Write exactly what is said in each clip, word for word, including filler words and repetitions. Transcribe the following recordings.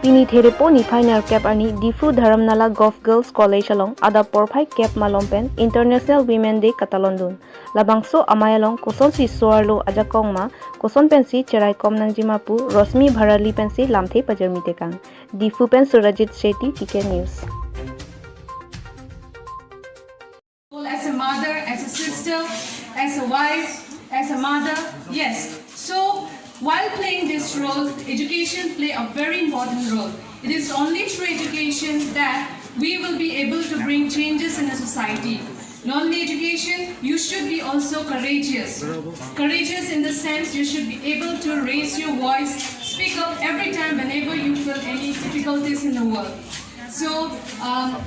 Pini Therepo niphai nerkep arni Diphu Dharamnala Govt Girls College along adap porphai kep malom pen International Women Day katalondun. Labangso amei along kosonsi so-arlo ajakong ma, koson pensi cheraikom nangjima pu Rosmi Bharali pensi lamthe pajirmi tekang. Diphu pen Surajit Shetty, T K News. As a mother, as a sister, as a wife, as a mother, yes. So, while playing this role, education play a very important role. It is only through education that we will be able to bring changes in a society. Not only education, you should be also courageous. Courageous in the sense you should be able to raise your voice, speak up every time whenever you feel any difficulties in the world. So, um,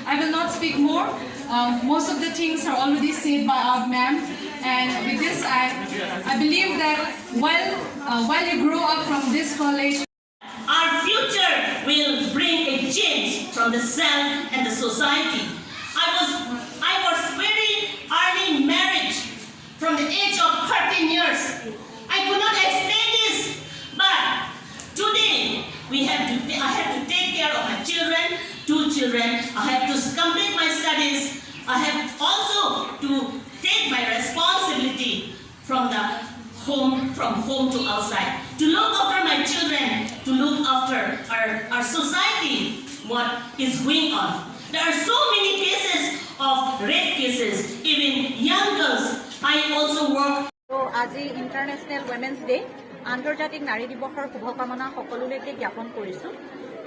I will not speak more. Um, most of the things are already said by our ma'am. And with this, I, I believe that while, uh, while you grow up from this college, our future will bring a change from the self and the society. I was, I was very early in marriage from the age of thirteen years. I could not explain this, but today we have to, I have to take care of my children, two children. I have to complete my studies. I have also to take my responsibility from the home, from home to outside, to look after my children, to look after our, our society, what is going on. There are so many cases of rape cases, even young girls. I also work তো আজি international women's day, আন্তৰ্জাতিক নাৰী দিৱসৰ শুভকামনা সকলোলৈকে জ্ঞাপন কৰিছোঁ।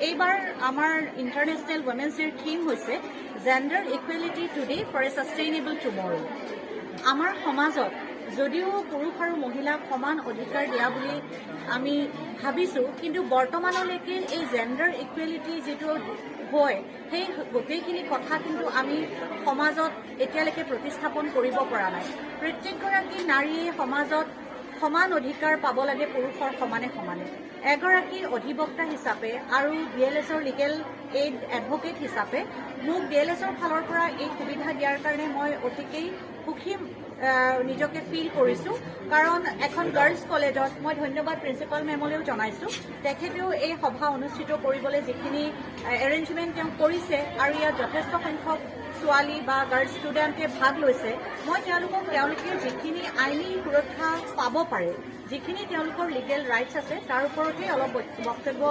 এইবাৰ আমাৰ ইণ্টাৰনেশ্যনেল ৱমেন্স ডেৰ থিম হৈছে gender equality today for a sustainable tomorrow. আমাৰ সমাজত যদিও পুৰুষ আৰু মহিলাক সমান অধিকাৰ দিয়া বুলি আমি ভাবিছোঁ, কিন্তু বৰ্তমানলৈকে এই জেণ্ডাৰ ইকুৱেলিটি যিটো হয়, সেই গোটেইখিনি কথা কিন্তু আমি সমাজত এতিয়ালৈকে প্ৰতিস্থাপন কৰিব পৰা নাই। প্ৰত্যেকগৰাকী নাৰীয়ে সমাজত সমান অধিকাৰ পাব লাগে পুৰুষৰ সমানে সমানে। এগৰাকী অধিবক্তা হিচাপে আৰু ডি এল এছৰ লিগেল এইড এডভকেট হিচাপে মোক ডি এল এছৰ ফালৰ পৰা এই সুবিধা দিয়াৰ কাৰণে মই অতিকেই সুখী আহ, নিজকে ফিল কৰিছোঁ। কাৰণ এখন গাৰ্লছ কলেজত মই ধন্যবাদ প্ৰিন্সিপাল মেমলৈও জনাইছোঁ, তেখেতেও এই সভা অনুষ্ঠিত কৰিবলৈ যিখিনি এৰেঞ্জমেণ্ট তেওঁ কৰিছে আৰু ইয়াত যথেষ্ট সংখ্যক ছোৱালী বা গাৰ্লছ ষ্টুডেণ্টে ভাগ লৈছে। মই তেওঁলোকক তেওঁলোকে যিখিনি আইনী সুৰক্ষা পাব পাৰে, যিখিনি তেওঁলোকৰ লিগেল ৰাইটছ আছে, তাৰ ওপৰতেই অলপ বক- বক্তব্য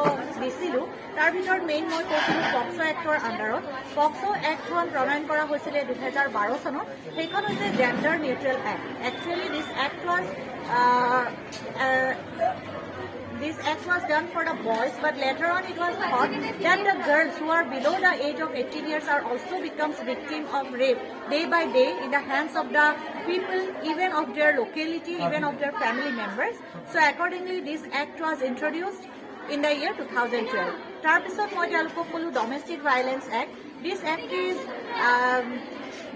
দিছিলোঁ। তাৰ ভিতৰত মেইন মই কৈছিলোঁ পক্সো এক্টৰ আণ্ডাৰত। পক্সো এক্টখন প্ৰণয়ন কৰা হৈছিলে দুহেজাৰ বাৰ চনত। সেইখন হৈছে gender neutral act. Actually, this act was uh, uh, this act was done for the boys, but later on it was thought that the girls who are below the age of eighteen years are also becomes victim of rape day by day in the hands of the people, even of their locality, even of their family members. So accordingly, this act was introduced in the year two thousand twelve. তাৰপিছত মই তেওঁলোকক ক'লোঁ domestic violence act. This act is um,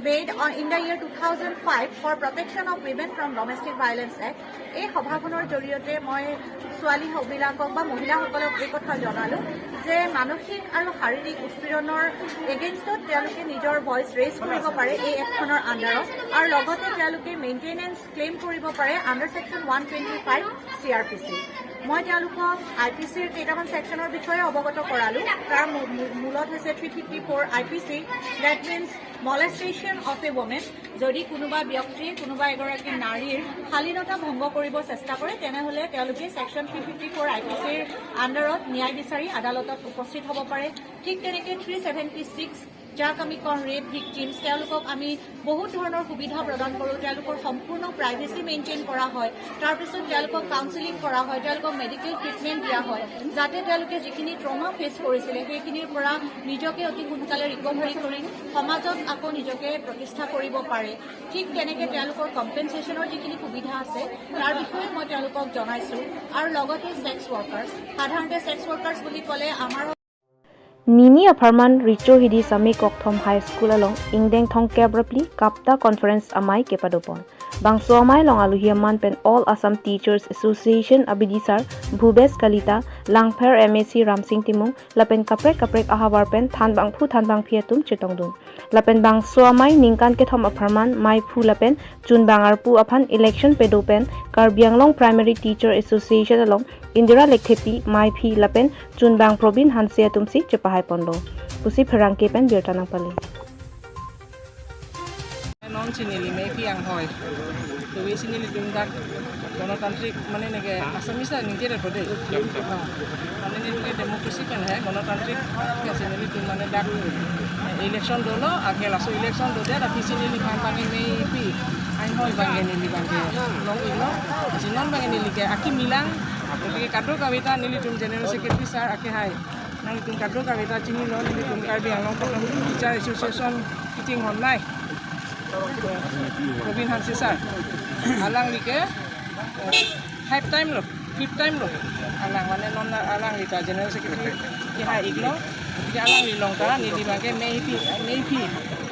made on, in the year two thousand five for protection of women from domestic violence act. এই সভাখনৰ জৰিয়তে মই ছোৱালীবিলাকক বা মহিলাসকলক এই কথা জনালোঁ যে মানসিক আৰু শাৰীৰিক উৎপীড়নৰ এগেইনষ্টত তেওঁলোকে নিজৰ ভইচ ৰেইজ কৰিব পাৰে এই এক্টখনৰ আণ্ডাৰত, আৰু লগতে তেওঁলোকে মেইনটেনেন্স ক্লেইম কৰিব পাৰে under section one twenty five C R P C. মই তেওঁলোকক আই পি চিৰ কেইটামান ছেকশ্যনৰ বিষয়ে অৱগত কৰালোঁ। তাৰ মূ- মূ- মূলত হৈছে three fifty four I P C, that means molestation of a woman। যদি কোনোবা ব্যক্তিয়ে কোনোবা এগৰাকী নাৰীৰ শালীনতা ভংগ কৰিব চেষ্টা কৰে, তেনেহ'লে তেওঁলোকে section three fifty four I P চিৰ আণ্ডাৰত ন্যায় বিচাৰি আদালতত উপস্থিত হ'ব পাৰে। ঠিক তেনেকে থ্ৰী ছেভেণ্টি ছিক্স, যাক আমি কওঁ ৰেপ ভিকটিমছ, তেওঁলোকক আমি বহুত ধৰণৰ সুবিধা প্ৰদান কৰোঁ। তেওঁলোকৰ সম্পূৰ্ণ প্ৰাইভেচি মেইনটেইন কৰা হয়। তাৰপিছত তেওঁলোকক কাউন্সেলিং কৰা হয়, তেওঁলোকক মেডিকেল ট্ৰিটমেণ্ট দিয়া হয়, যাতে তেওঁলোকে যিখিনি ট্ৰমা ফেচ কৰিছিলে, সেইখিনিৰ পৰা নিজকে অতি সোনকালে ৰিকভাৰী কৰি সমাজত আকৌ নিজকে প্ৰতিষ্ঠা কৰিব পাৰে। ঠিক তেনেকে তেওঁলোকৰ কম্পেনচেশ্যনৰ যিখিনি সুবিধা আছে, তাৰ বিষয়ে মই তেওঁলোকক জনাইছোঁ। আৰু লগতে ছেক্স ৱৰ্কাৰ্ছ, সাধাৰণতে ছেক্স ৱৰ্কাৰ্ছ বুলি ক'লে আমাৰ Nini apharman Richo Hidi Same Kokthom High School along ingdeng thomkep ra phli KAPTA conference amei kepadopon. Bangso amei along aluhi aman pen All Assam Teachers Association abidisar Bhubesh Kalita, Langpher M A C Ramsing Timung, lapen kaprek kaprek ahavar pen thanbangphu thanbangphi atum chetongdun. Lapen bangso amei ningkan kethom apharman meiphu lapen chunbang arpu aphan election pedo pen Karbi Anglong Primary Teacher Association along Indira Lekthepi meiphi lapen chunbang Probin Hanse atumsi chepahaiponlo pusi pherangke pen birta nangpale. Non si neli meiphi anghoi. Tuwi si nelitum dak গণতান্ত্ৰিক মানে এনেকে আছামিজ আর নিজের রেকর্ডে। মানে এনেকে democracy pen হে গণতান্ত্রিক আছে, nelitum মানে dak election dolo, আগে Lasso election do dia, tapi si neli khan bang meiphi anghoi bang neli bang long ilo. Si non bang neli ke aki milang, gotike kadokave ta nelitum general secretary sir aki hai. Nanglitum kadokave ta chinilo, nelitum Karbi Anglong Teacher Association kachinghon nai, Robin Hanse sir. Alangli ke, eh, five time lo, fifth time lo. Alang mane non alangli ta general secretary kehai iklo. Jadi alangli along ta neli bang ke meiphi, meiphi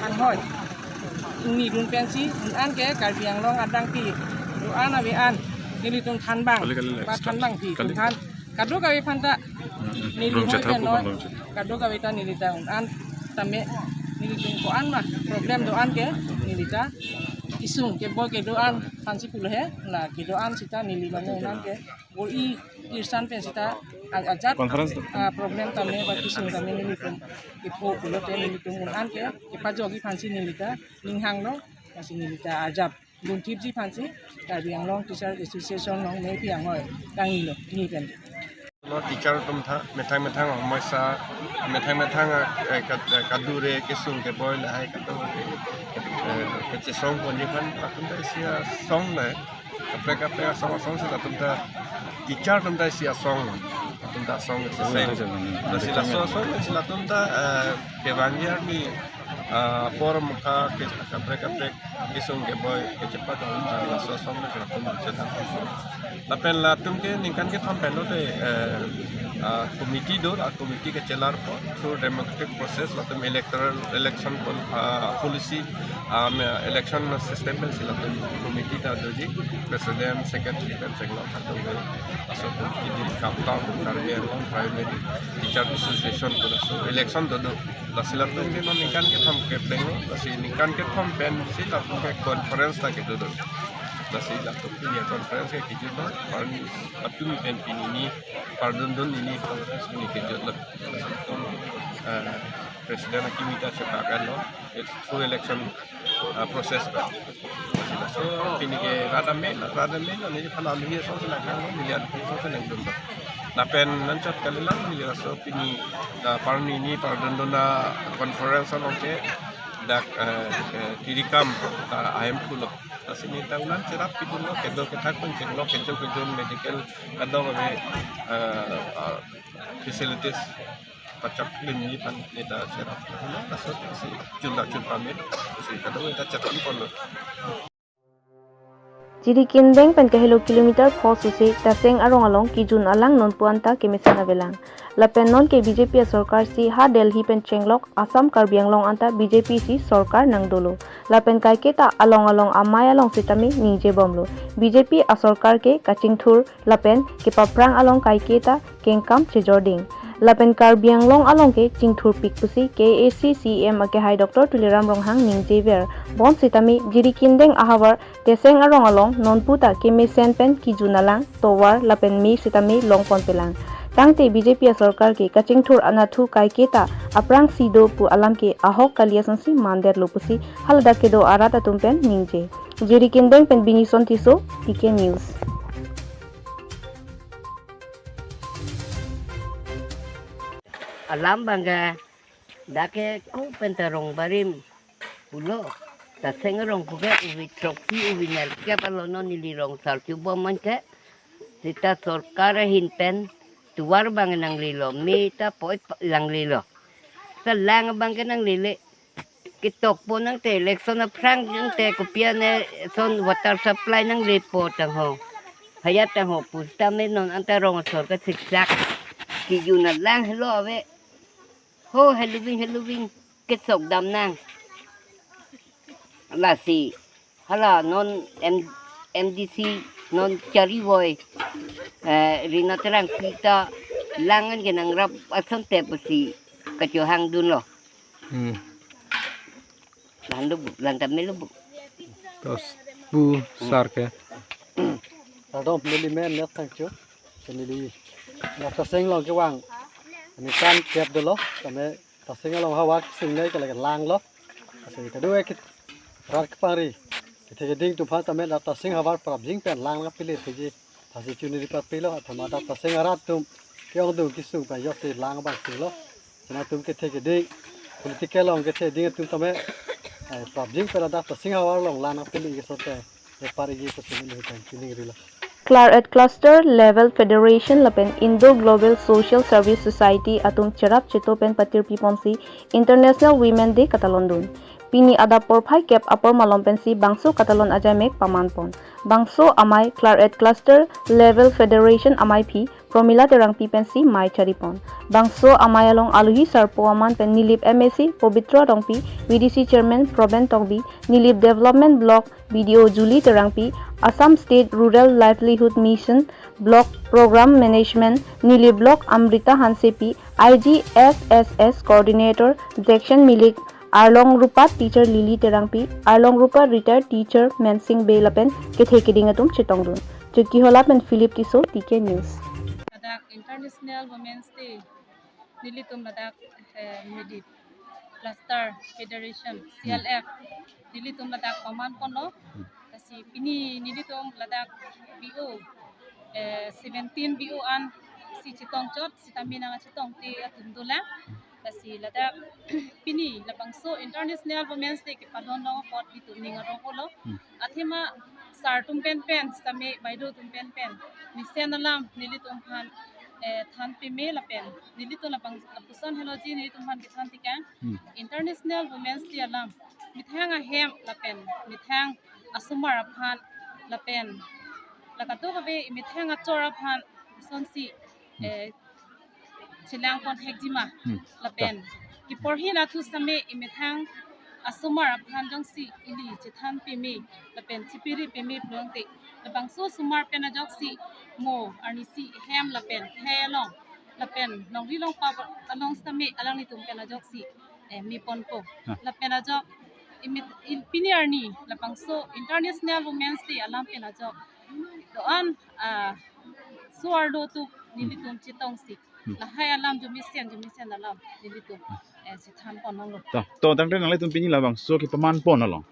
anghoi. Nidun pensi un-an ke Karbi Anglong adang pi do-an ave an nelitum thanbang. Kali, kali, ba thanbangphi kali. Than kadokave aphan ta. Hmm, hmm. Neli rong hoi chat ke hapon non, rong chat. Kadokave ta neli ta un-an tame nelitum ko-an ma problem do-an ke neli ta isung keboi kedo-an aphansi pulo he, la kedo-an sita neli mane un-an ke bor-i irsan pen sita a-, ajat conference to. Ah, problem tame ba isung tame nelitum kepho pulote nelitum un-an ke kepajokji aphansi neli ta ninghanglo, lasi neli ta ajap gunthipji aphansi Karbi Anglong Teacher Association along meiphi anghoi kangni lo, ni pen. Lo teacher atum ta methang methang homoi sa, methang methang, eh, kad-, eh, kadure kesung keboi lahai kadokave, eh, kachesongponji aphan atum ta isi asong le. Kaprek kaprek asong asong si latum ta teacher atum ta isi asong. Latum ta asong isi asong. Lasi laso asong si latum ta, eh, kevangji arni, eh, apor mukha ke kaprek kaprek kesung keboi kechepat atum ta laso asong le latum chethan. Lapen latum ke ningkan kethom pen lote, eh, ah, committee do, a committee kachelarpo through democratic process latum electoral election pol-, ah, policy, ah, me-, election system pensi latum committee ta doji, president, secretary pen chenglok latum ke. Laso atum kidi KAPTA, Karbi Anglong Primary Teacher Association pu laso election dodo. Lasi latum ke non ningkan kethom keplenglo, lasi ningkan kethom pensi latum ke conference ta kedodo. Lasi latum pini conference ke kijutlo, parni latum pen pini ni pardundun nini conference pini kijutlo. Lasi latum, eh, president akimi ta chepakanlo, it's through election, eh, process pen. Lasi laso pini ke rat amei, rat amei lo, neliphan aluhi asong si nangkanglo, neli aluhi asong si nangdunlo. Lapen anchot kalilang neli laso pini, eh, parni ni pardundun a-conference along ke dak, eh, eh, tirikam, eh, ahemphu lo. Lasi neta un-an cherap pidunlo, kedo kethak pen chenglok, kejo kejo medical kadokave, eh, eh, facilities pachak klimji aphan neta cherap. Laso si chunda chun pamit, si kadokave ta chethanponlo. Jirikindeng pen kahelo kilometer pho suse Taseng arong along kijun alang nonpu anta kemesen avelang. Lapen non ke B J P asorkar si ha Delhi pen chenglok Assam Karbi Anglong anta B J P si sorkar nangdolo. Lapen kaiketa along along amei along sitame ningjebomlo. B J P asorkar ke kachingthur lapen kepaphrang along kaiketa kengkam chejording. Lapen Karbi Anglong along ke chingthurpik pusi K A A C C E M akehai Doctor Tuliram Ronghang ningjever. Bonsitame Jirikindeng ahavar Taseng arong along nonpu ta kemesen pen kijun alang, tovar lapen me sitame longponpelang. Tangte B J P asorkar ke kachingthur anatthu kaiketa aphrangsi do pu alam ke ahok kali asonsi mandetlo pusi haladak kedo arat atum pen ningje. Jirikindeng pen Binison Tisso, T K News. Alam bangke, dak ke ko pen ta rong barim pulo. Taseng arong ko ke uvi throksi uvi nerkep alono neli rong sarchu bom man ke. Sita sorkar ahin pen tovar bang nanglelo, me ta poi pa-, nanglelo. Salang bangke nanglele. Ketokpo nangte election aphrang nangte kopi ane son water supply nanglepo tangho. Haya tangho pusitame non anta rong asor kasiksak. Kijun alang helo ave. Ho, Halloween, Halloween, kesok dam nang. Lasi, hala non M-, M D C, non Charivoi, eh, Rina Terangpi ta lang-an ke nangrap ason te pusi kachohang dunlo. Hmm. Lang lo bu, lang ta me lo bu. Tos bu sar ke. Kardom, neli men Nethang Cho. Neli Lataseng along kevang. Ani kan kep dolo, tame Lataseng along havar kesingnei ke lagi lang lo. Lasi kado-an ke rat kepari, kethe keding atum aphan tame Lataseng havar prapjin pen lang nangpili theji. Lasi chuniri papilo, athema Lataseng arat atum ke-ongdung kesung pen joksi lang abang si lo. Lason atum kethe keding, political along kethe keding atum tame, eh, prapjin pen Lataseng havar along lang nangpili ke sote, eh, pari ke sote neli pen chiningrilo. Claret Cluster Level Federation lapen Indo Global Social Service Society atum cherap cheto pen patirpi ponsi International Women Day katalon dun. Pini adap porphai kep apor malom pensi bangso katalon ajaimek paman pon. Bangso amei Claret Cluster Level Federation ameiphi Promila Terangpi pensi mei chari pon. Bangso amei along alohi sarpo aman pen Nilip M A C Pobitra Rongpi, V D C Chairman Proben Tokbi, Nilip Development Block B D O Julie Terangpi, Assam State Rural Livelihood Mission Block Program Management, Nilip Block Amrita Hansepi, I G S S S Coordinator Jackson Milik, Arlong Rupa Teacher Lily Terangpi, Arlong Rupa Retired Teacher Mensing Bey lapen kethe keding atum chetong dun. Chokihola pen Philip Tisso, T K News. Ladak International Women's Day, nelitum ladak, eh, Midi Cluster Federation, C L F, nelitum ladak paman ponlo. Lasi pini nelitum ladak B O, eh, seventeen B O an si chetong chot, sitame nangkachetong te atum dolang. Lasi ladak pini labangso International Women's Day kepalon long apot nelitum ning arong-olo. Hmm. Athema sir atum pen pen, sitame baido atum pen pen, mesen alam nelitum aphan, eh, than peme lapen nelitum labang lapuson heloji nelitum aphan kethan tikang. Hmm. International Women's Day alam methang ahem lapen methang asomar aphan lapen la kadokave methang achor aphan sonsi, hmm, eh, chelang pon thekjima. Hmm. Lapen, ya, kiporhi lathu sitame methang asomar aphan jongsi ili chethan peme lapen chepiri peme pulote, labangso osomar pen ajoksi mo arnisi hem lapen khei along lapen longri longpa along sitame alanglitum pen ajoksi, eh, me ponpo. Ha. Lapen ajok imi-, il-, pini arni labangso International Women's Day alam pen ajok do-an, ah, so-arlo atum nelitum chetongsi, hmm, lahai alam jomisen jomisen alam nelitum, eh, chethan pon longlo. To, to, tangte nanglitum pini labangso kepaman pon along,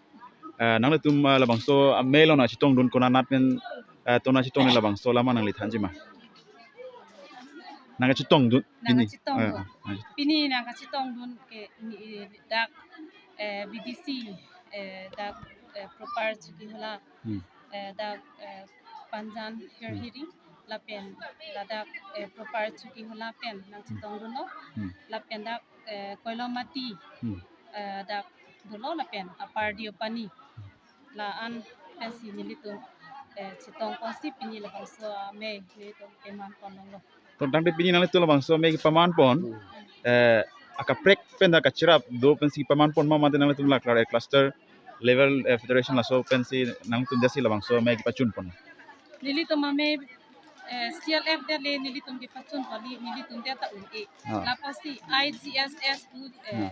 eh, nanglitum, eh, labangso amei along nangchetong dun konat pen, eh, to nangchetong labangso alam nangli thanjima? Nangkachetong dun pini? Nangkachetong, eh, dun, eh, eh. Pini nangkachetong dun ke ni, eh, dak, eh, V D C, eh, dak, eh, Proper Chokihola, hmm, eh, dak, eh, Panjan, hmm, Hirhiri, lapen ladak, eh, Proper Chokihola pen nangchetong dunlo, hmm, lapen dak, eh, Koilomati, hmm, eh, dak dolo lapen Upper Deopani. La-an pensi nelitum, eh, chetong ponsi pini labangso amei nelitum kepaman pon longlo. To tangte pini nanglitum labangso amei kepaman pon, eh, akaprek pen dak kacherap do pensi paman pon ma mate nanglitum la Claret Cluster Level, eh, Federation laso pensi nanglitum jasi labangso amei kepachun pon? Nelitum amei, eh, C L F det le nelitum kepachun kali, nelitum det ta un-e. Ah. Lapusi I G S S pu, eh, ah,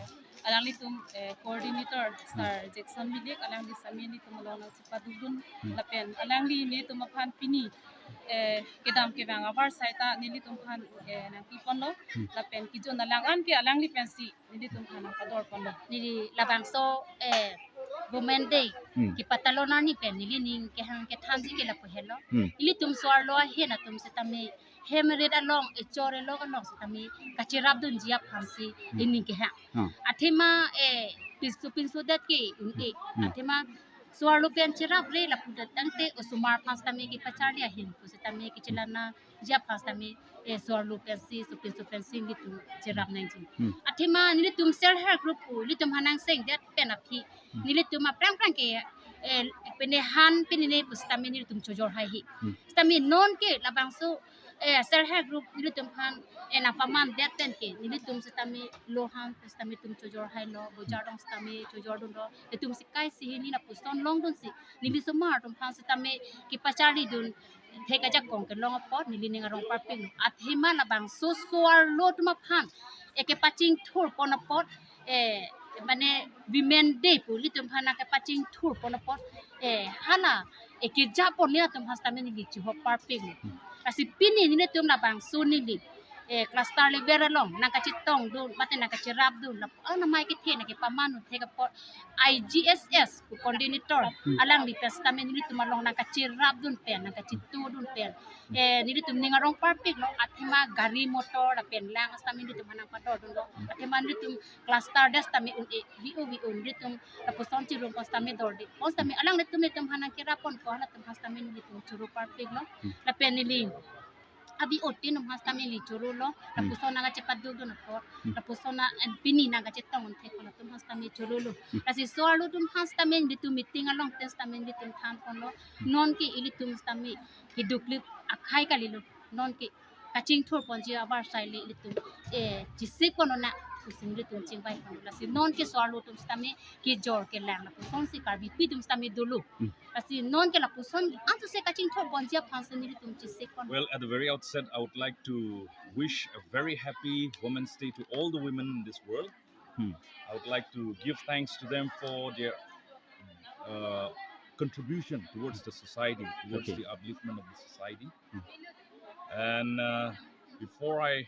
alanglitum, eh, coordinator, hmm, Sir Jackson Milik, alangli sitame nelitum along nangchepaduk dun, hmm, lapen alangli nelitum aphan pini, eh, kedam kevang avarsai ta nelitum aphan, eh, nangpi ponlo, hmm, lapen kejun alang an ke alangli pensi nelitum aphan nangpador ponlo. Neli labangso, eh, Women Day, hmm, kepatalon arni pen neli ning kehang kethanji ke lapu helo. Hmm. Ilitum so-arlo ahin atum sitame hem rit along, echor elok along sitame kacherap dunji aphansi, hmm, ining kehang. Hmm. Athema, eh, pinso pinso det ke un-e. Hmm. Athema so-arlo pen cherapre lapu det tangte osomar aphan sitame kepacharli ahin pu sitame kechelang nangji aphan sitame, eh, so-arlo pensi, sopin so pensi nelitum cherap nangji. Hmm. Athema nelitum self help group pu nelitum aphan nangseng det pen aphi, hmm, nelitum aphrang phrang ke, eh, pene han pene ne pu sitame nelitum chojor haihe. Hmm. Sitame non ke labangso Eh, self help group nelitum aphan, eh, nangpaman det pen ke, nelitum sitame lo ham, sitame tum chojor hailo, bojar dong sitame chojor dunlo, nelitum si kai si hini lapuson longdunsi, neli osomar atum aphan sitame kepacharli dun, thek ajakong kelong apot, neli ning arong parpiklo. Athema labangso so-arlo atum aphan, eh, kepachingthur pon apot, eh, mane Women Day pu ilitum aphan nangkepachingthur pon apot, eh, hala, eh, kejapon nelitum aphan sitame neli chihop parpiklo. Lasi pini nelitum labangso neli, eh, cluster level along nangkachetongdun, mate nangkacherapdun, lapu, ah, namai kethe nangkepaman un thek apot, I G S S pu coordinator, alangli pen sitame nelitum along nangkacherapdun pen, nangkachetongdun pen, eh, nelitum ning arong parpiklo, athema gari motor lapen lang sitame nelitum aphan nangpadodunlo, athema nelitum cluster det sitame un-e, V O V O nelitum lapuson chirum pon sitame dorde pon sitame alanglitum nelitum aphan nangkerap ponpo, halatum aphan sitame nelitum choro parpiklo. Lapen neli abi otin atum aphan sitame neli chorolo, lapuson nangkachepadodun apot, lapuson na, eh, pini nangkachetong un thek apot atum aphan sitame chorolo. Lasi so-arlo atum aphan sitame nelitum meeting along pen sitame nelitum thanponlo, non ke ilitum sitame keduk lip akhai kalilo, non ke kachingthur ponji abar sai le ilitum, eh, chisik pon nang pusi nelitum chingvai pon. Lasi non ke so-arlo atum sitame kejor kelang lapusonsi Karbipi atum sitame dolo. Lasi non ke lapuson antu se kachingthur ponji aphansi nelitum chisik pon. Well, at the very outset, I would like to wish a very happy Women's Day to all the women in this world. I would like to give thanks to them for their, uh, contribution towards the society, towards the upliftment of the society. And, uh, before I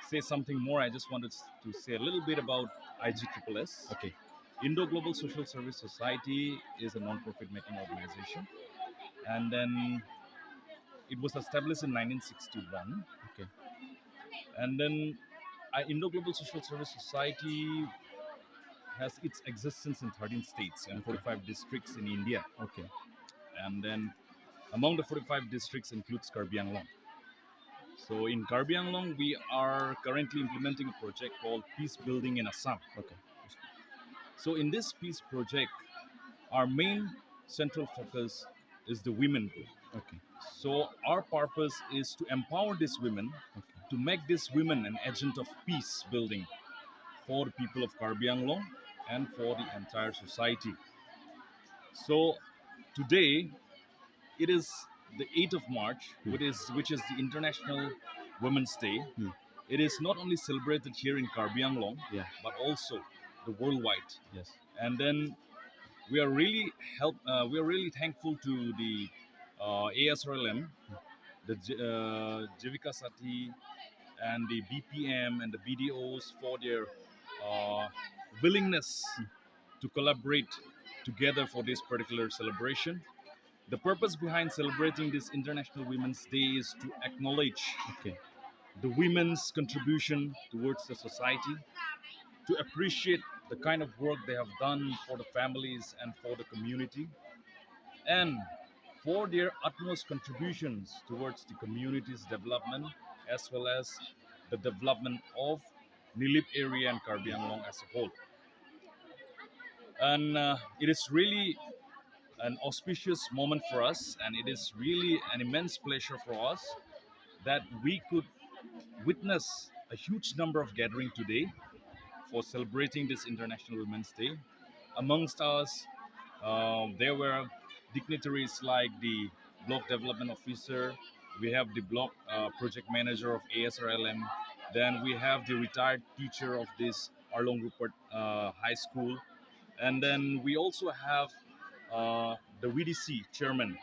say something more, I just wanted s- to say a little bit about I G triple S. Okay. Indo Global Social Service Society is a non-profit making organization, and then it was established in nineteen sixty-one. Okay. And then, uh, Indo Global Social Service Society has its existence in thirteen states and forty-five districts in India. Okay. And then among the forty-five districts includes Karbi Anglong. So in Karbi Anglong, we are currently implementing a project called Peace Building in Assam. Okay. So in this peace project, our main central focus is the women group. Okay. So our purpose is to empower these women, okay, to make these women an agent of peace building for the people of Karbi Anglong and for the entire society. So today, it is the eighth of March, which is, which is the International Women's Day. It is not only celebrated here in Karbi Anglong, yeah, but also the worldwide. Yes. And then we are really help. Uh, we are really thankful to the, uh, A S R L M, the J- uh, Jivika Sati, and the B P M and the B D Os for their, uh, willingness to collaborate together for this particular celebration. The purpose behind celebrating this International Women's Day is to acknowledge, okay, the women's contribution towards the society, to appreciate the kind of work they have done for the families and for the community, and for their utmost contributions towards the community's development as well as the development of Nilip area and Karbi Anglong as a whole. And, uh, it is really an auspicious moment for us, and it is really an immense pleasure for us that we could witness a huge number of gathering today for celebrating this International Women's Day. Amongst us, uh, there were dignitaries like the block development officer. We have the block, uh, project manager of A S R L M. Then we have the retired teacher of this Arlong Rupert, uh, High School. And then we also have, uh, the V D C chairman.